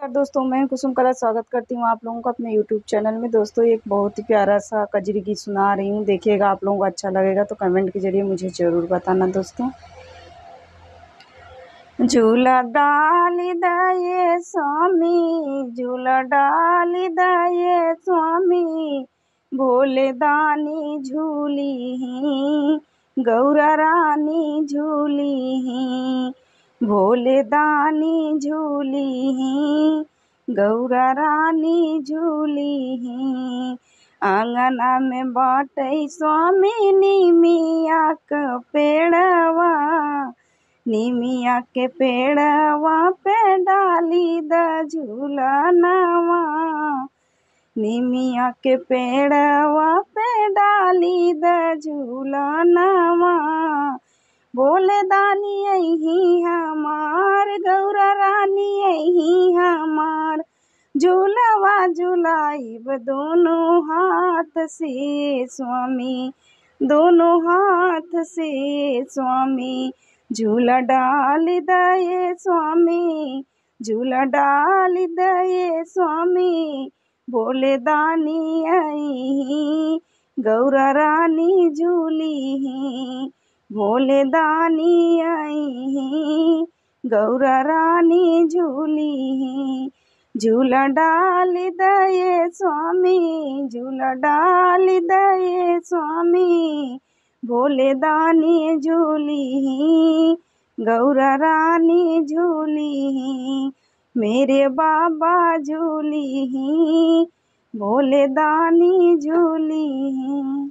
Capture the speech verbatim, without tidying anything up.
दोस्तों, मैं कुसुम कला स्वागत करती हूँ आप लोगों का अपने YouTube चैनल में। दोस्तों, एक बहुत ही प्यारा सा कजरी गीत सुना रही हूँ, देखिएगा, आप लोगों को अच्छा लगेगा तो कमेंट के जरिए मुझे ज़रूर बताना दोस्तों। झूला डाली दये स्वामी, झूला डाली दये स्वामी, भोले दानी झूली ही, गौरा रानी झूली ही, भोले दानी झूली ही, गौरा रानी झूली ही। आंगना में बाटै स्वामी निमिया क पेड़वा, निमिया के पेड़वा पे डाली द झूलनवा, निमिया के पेड़वा पे डाली द झूलनवा। भोले दानी अइही हमार, गौरा रानी अइही हमार, झूलवा झुलाइब दोनों हाथ से स्वामी, दोनों हाथ से स्वामी। झूला डाली दये स्वामी, झूला डाली दये स्वामी, भोले दानी अइही, गौरा रानी झूली ही, भोले दानी अइही, गौरा रानी झूली ही। झूला डाली दये स्वामी, झूला डाली दये स्वामी, भोले दानी झूली ही, गौरा रानी झूली ही, मेरे बाबा झूली ही, भोले दानी झूली ही।